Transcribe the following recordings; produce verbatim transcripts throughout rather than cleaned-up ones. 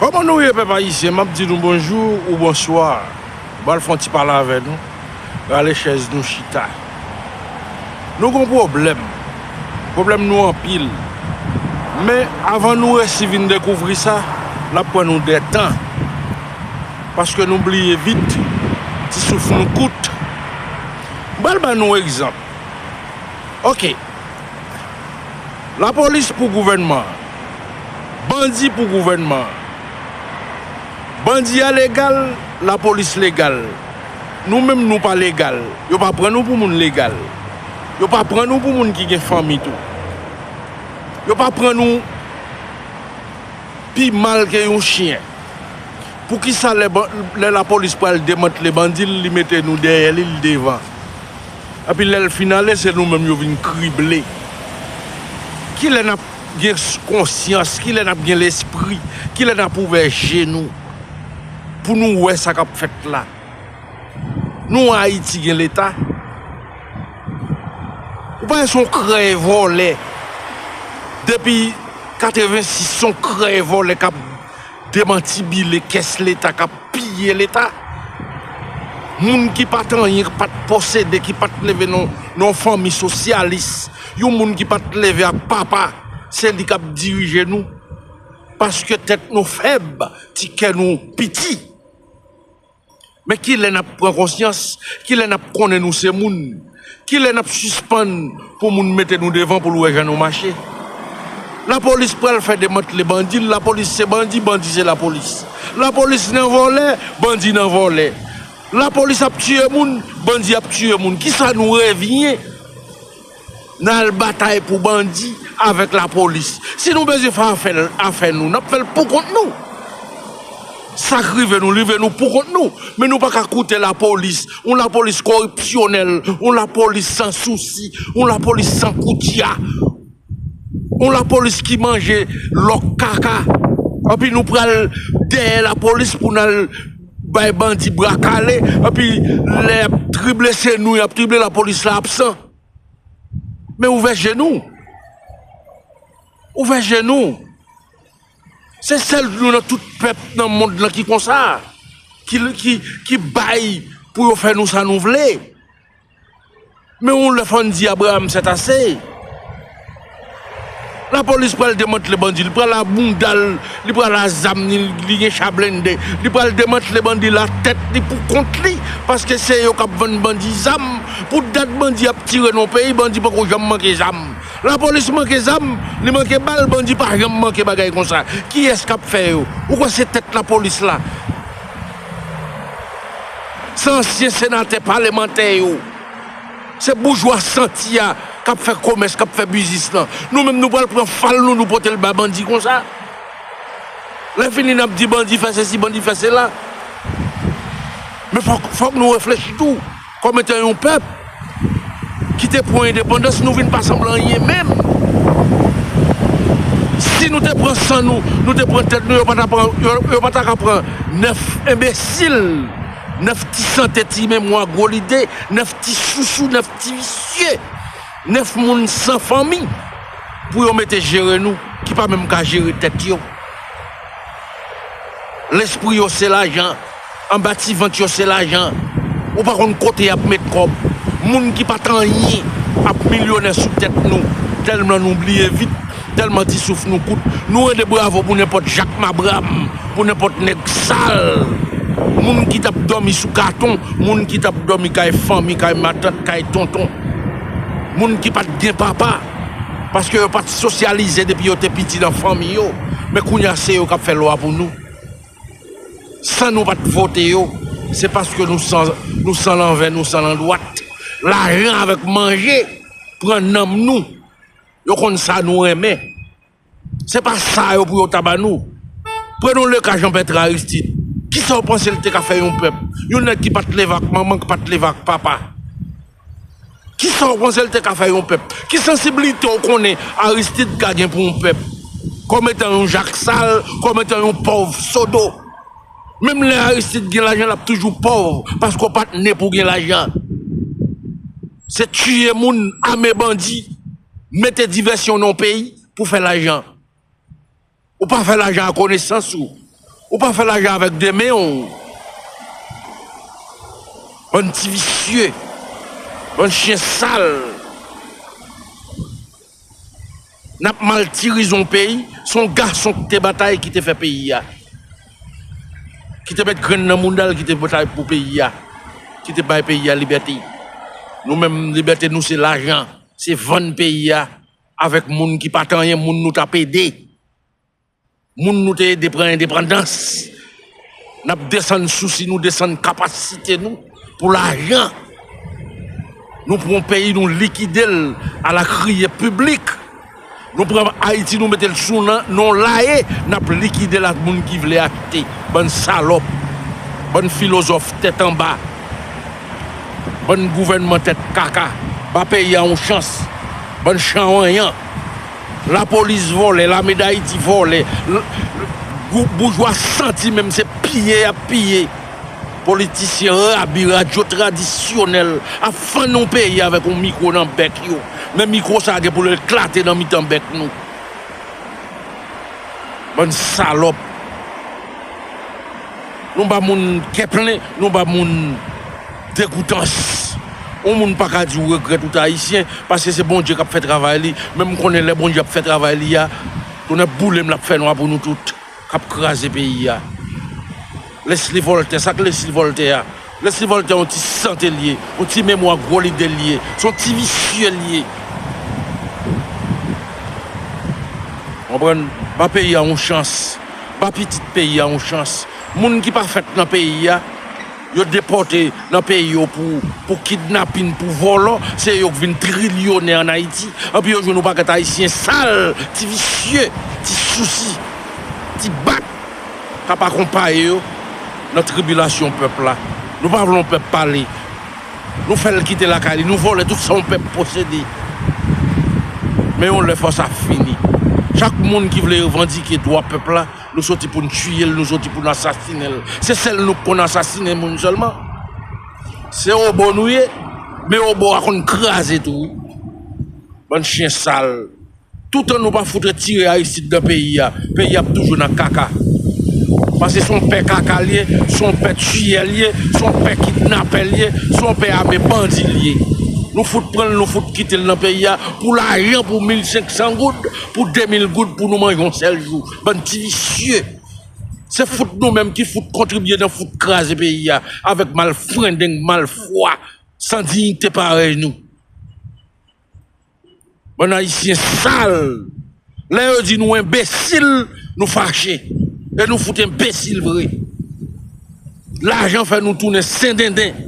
Kòman nou ye, pèp ayisyen? M ap di nou bonjou ou bonswa. M pral fè yon ti pale avè nou. Rale chèz nou chita. Nou gon pwoblèm. Pwoblèm nou anpil. Men avan nou resi vin dekouvri sa, l ap pran nou dè tan. Paske nou bliye vit, ti souf nou kout. M pral ba nou egzanp. Oke. Lapolis pou gouvènman an. Bandi pou gouvènman an. Bandi a legal, lapolis legal. Nou menm nou pa legal. Yo pa pran nou pou moun legal. Yo pa pran nou pou moun ki gen fanmi tou. Yo pa pran nou pi mal ke yon chen. Poukisa lè, ban- lè lapolis pral demantle bandi l, li mete nou dèyè li, l devan? Epi lè l fin ale, se nou menm yo vin krible. Kilè n ap gen s- konsyans? Kilè n ap gen lespri? Kilè n ap ouvè je nou pou nou wè sa k ap fèt la? Nou Ayiti gen Leta? Ou pa wè se yon krèy vòlè. Depi katrevensis, se yon krèy vòlè k ap demantibile kès Leta, k ap piye Leta. Moun ki pa t anyen, ki pa t posede, ki pa t leve nan nan yon fanmi sosyalis, yon moun ki pa t leve ak papa, se li k ap dirije nou. Paske tèt nou fèb, ti kè nou piti. Men kilè n ap pran konsyans? Kilè n ap konnen nou se moun? Kilè n ap sispann pou moun mete nou devan pou l wè jan nou mache? Lapolis pral fè demantle bandi, lapolis se bandi, bandi se lapolis. Lapolis nan vòlè, bandi nan vòlè. Lapolis ap tiye moun, bandi ap tiye moun. Kisa nou revyen? N al batay pou bandi avèk lapolis. Si nou bezwen fè afè, afè nou, n ap fè l pou kont nou. Sa k rive nou, rive nou pou kont nou. Men nou pa ka koute lapolis. Yon lapolis koripsyonèl, yon lapolis san sousi, yon lapolis san koutya, yon lapolis ki manje lòk kaka. Epi nou pral dèyè lapolis pou n al bay bandi bra kale. Epi lè y ap trible, se nou y ap trible, lapolis la absan. Men ouvè je nou. Ouvè je nou. Se sèl nou nan tout pèp nan mond lan ki konsa. Ki, ki, ki bay pou yo fè nou sa nou vle. Men yon lè fò n di Abraram sètase. Lapolis pral demantle bandi, li pral a bounda l, li pral a zam li, li gen cha blende, li pral demantle bandi la tèt li pou kont li, paske se yo k ap vann bandi zam. Pou dat bandi ap tire nan yon peyi, bandi poko janm manke zam. Lapolis manke zam, li manke bal, bandi pa janm manke bagay konsa. Kiyès k ap fè yo? Ou kwè se tèt lapolis la? Se ansyen senatè, palemantè yo. Se boujwa santi a k ap fè komès, k ap fè biznis lan. Nou menm nou pral pran fal nou, nou pote l ba bandi konsa. Lè fini n ap di bandi fè sesi, bandi fè sela. Men fòk, fòk nou reflechi tou. Kòm etan yon pèp ki te pran endepandans, nou vin pa sanble anyen menm. Si nou te pran san nou, nou te pran tèt nou, yo pa ta pran, yo, yo pa ta ka pran nèf enbesil, nèf ti sante, ti memwa gwo lide, nèf ti sousou, nèf ti visye, nèf moun san fanmi pou yo mete jere nou, ki pa menm ka jere tèt yo. Lespri yo se lajan, anba ti vant yo se lajan. Ou pa konn kote y ap met kòb. Moun ki pa t anyen ap milyonè sou tèt nou, tèlman nou bliye vit, tèlman ti souf nou kout. Nou rele bravo pou nenpòt Jak Mabram, pou nenpòt nèg sal. Moun ki t ap dòmi sou katon, moun ki t ap dòmi kay fanmi, kay matant, kay tonton. Moun ki pa t gen papa, paske yo pa t sosyalize depi yo te piti nan fanmi yo. Men kounye a se yo k ap fè lwa pou nou. San nou pa t vote yo, se paske nou san, nou san lanvè, nou san landwat. Lajan avèk manje pran nanm nou. Yo konn sa nou renmen. Se pa sa yo pou yo ta ba nou. Pran nou le ka Jean Bertrand Aristide. Kisa w panse l te ka fè yon pèp? Yon nèg ki pa t leve ak manman, ki pa t leve ak papa. Kisa w panse l te ka fè yon pèp? Ki sansibilite w konnen Aristide ka gen pou yon pèp? Kòm etan yon jak sal, kòm etan yon pòv sodo. Menm lè Aristide gen lajan, l ap toujou pòv, paske w pa t ne pou w gen lajan. Se tiye moun, ame bandi, mete divèsyon nan yon peyi pou fè lajan. Ou pa fè lajan a konesans ou. Ou pa fè lajan avèk de men w. Bann ti visye. Bann chen sal. N ap maltirize yon peyi. Se yon gason ki te batay, ki te fè peyi a. Ki te met grenn nan mouda l, ki te batay pou peyi a. Ki te bay peyi a libète. Nou menm, libète nou se lajan. Se vann peyi a avèk moun ki pa t anyen, moun nou t ap ede. Moun nou te ede pran endepandans. N ap desann sousi nou, desann kapasite nou pou lajan. Nou pran yon peyi, nou likide l a la kriye piblik. Nou pran Ayiti, nou mete l sou nan, non laye, n ap likide l ak moun ki vle achte. Bann salòp, bann filozòf tèt anba, bann gouvènman tèt kaka. Ba peyi a yon chans. Bann chanwanyan. Lapolis vòlè, Lame Dayiti vòlè, l-, l-, gou-, boujwa santi menm se piye y ap piye. Politisyen rabi, radyo tradisyonèl ap fann yon peyi avèk yon mikwo nan bèk yo. Men mikwo sa a gen pou l eklate nan mitan bèk nou. Bann salòp. Nou ba moun kè plen, nou ba moun degoutans. Yon moun pa ka di w regrèt ou t ayisyen, paske se Bondye k ap fè travay li. Men m konnen lè Bondye ap fè travay li a, tonnè boule m, l ap fè nwa pou nou tout k ap kraze peyi a. Leslie Voltaire, sa k Leslie Voltaire a? Leslie Voltaire yon ti sante l ye, yon ti memwa gwo lide l ye, se yon ti visye l ye. Konprann? Ba peyi a yon chans. Ba pitit peyi a yon chans. Moun ki pa fèt nan peyi a, yo depòte nan peyi yo pou, pou kidnapin, pou vòlò, se yo k vin trilyonè ann Ayiti. Anpi yo jwenn yon pakèt ayisyen sal, ti visye, ti sousi, ti bat, k ap akonpaye yo nan tribilasyon pèp la. Nou pa vle yon pèp pale. Nou fè l kite lakay li, nou vòlè tout sa yon pèp posede. Men yon lè fò sa fini. Chak moun ki vle revandike dwa pèp la, nou soti pou n tiye l, nou soti pou n asasinen l. Se sèl nou k konn asasinen moun sèlman. Se obo nou ye, men obo a konn kraze tou wi. Bann chen sal. Toutan nou pa fout retire Aristide nan peyi a, peyi a ap toujou nan kaka. Paske se yon pè kaka l ye, se yon pè tiyè l ye, se yon pè kidnapè l ye, se yon pè ame bandi l ye. Nou fout pran l, nou fout kite l nan peyi a pou lajan, pou mil senk san goud, pou de mil goud, pou nou manje yon sèl jou. Bann ti visye. Se fout nou menm ki fout kontribye nan fout kraze peyi a avèk malfrendeng, malfwa, san diyite parèy nou. Bann ayisyen sal. Lè yo di nou enbesil, nou fache. E nou fout enbesil vre. Lajan fè nou tounen sendenden.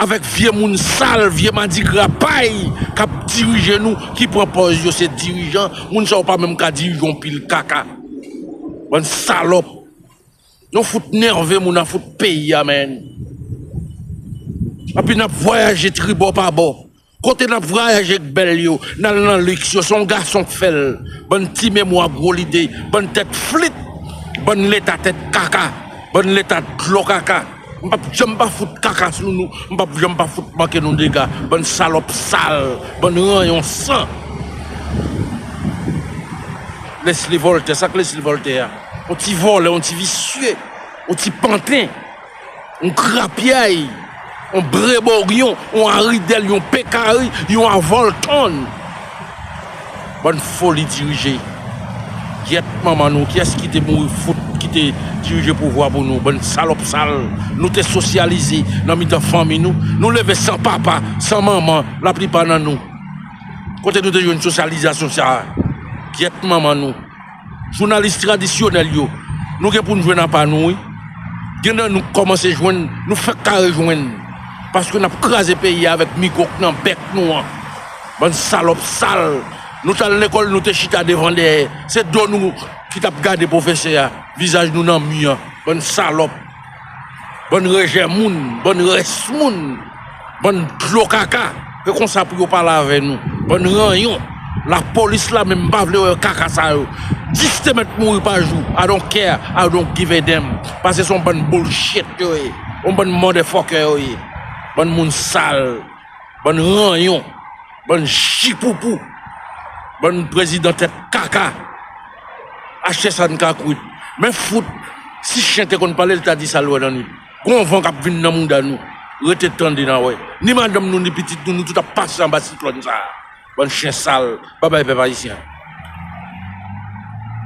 Avèk vye moun sal, vye madigra pay k ap dirije nou, ki pran pòz yo se dirijan, moun sa yo pa menm ka dirije yon pil kaka. Bann salòp. Nou fout nève moun nan fout peyi a, menn. Anpi n ap vwayaje tribò pa bò. Kote n ap vwayaje k bèl yo, n al nan liks yo, se yon gason k fè l. Bann ti memwa gwo lide, bann tèt flit, bann leta tèt kaka, bann leta dlo kaka. M p ap janm pa fout kaka sou nou, m p ap janm pa fout manke nou dega. Bann salòp sal, bann ranyon san. Leslie Voltaire, sa k Leslie Voltaire a? Yon ti vòlè, yon ti visye, yon ti panten, yon grapyay, yon breboryon, yon aridèl, yon pekari, yon avòltonn. Bann foli dirije. Gyèt manman nou, kiyès ki te mouri fout, ki te dirije pouvwa pou nou? Bann salòp sal. Nou te sosyalize nan mitan fanmi nou. Nou leve san papa, san manman, laplipa nan nou. Kote nou te jwenn sosyalizasyon sa a? Gyèt manman nou. Jounalis tradisyonèl yo, nou gen pou n jwenn apa nou, wi. Gen nan nou k kòmanse jwenn, nou fèk ka rejwenn. Paske n ap kraze peyi a avèk mikwok nan bèk nou an. Bann salòp sal. Nou t al lekòl, nou te chita devan dèyè. Se do nou ki t ap gade pwofesè a, vizaj nou nan mi an. Bann salòp. Bann rejè moun, bann rès moun, bann dlo kaka. Se konsa pou yo pale avè nou. Bann ranyon. Lapolis la menm pa vle wè kaka sa yo. Dis te mèt mouri pa jou. I don't care, I don't give a damn. Paske se yon bann bullshit yo ye. Yon bann motherfucker yo ye. Bann moun sal. Bann ranyon. Bann jipoupou. Bann prezidan tèt kaka. Achte sa n ka kwit. Men fout, si chen te konn pale, l ta di sa l wè nan nwit. Gon van k ap vin nan mouda nou. Rete tande n a wè. Ni madanm nou, ni pitit nou, nou tout ap pase anba siklòn sa a. Bann chen sal, pa bay pèp ayisyen.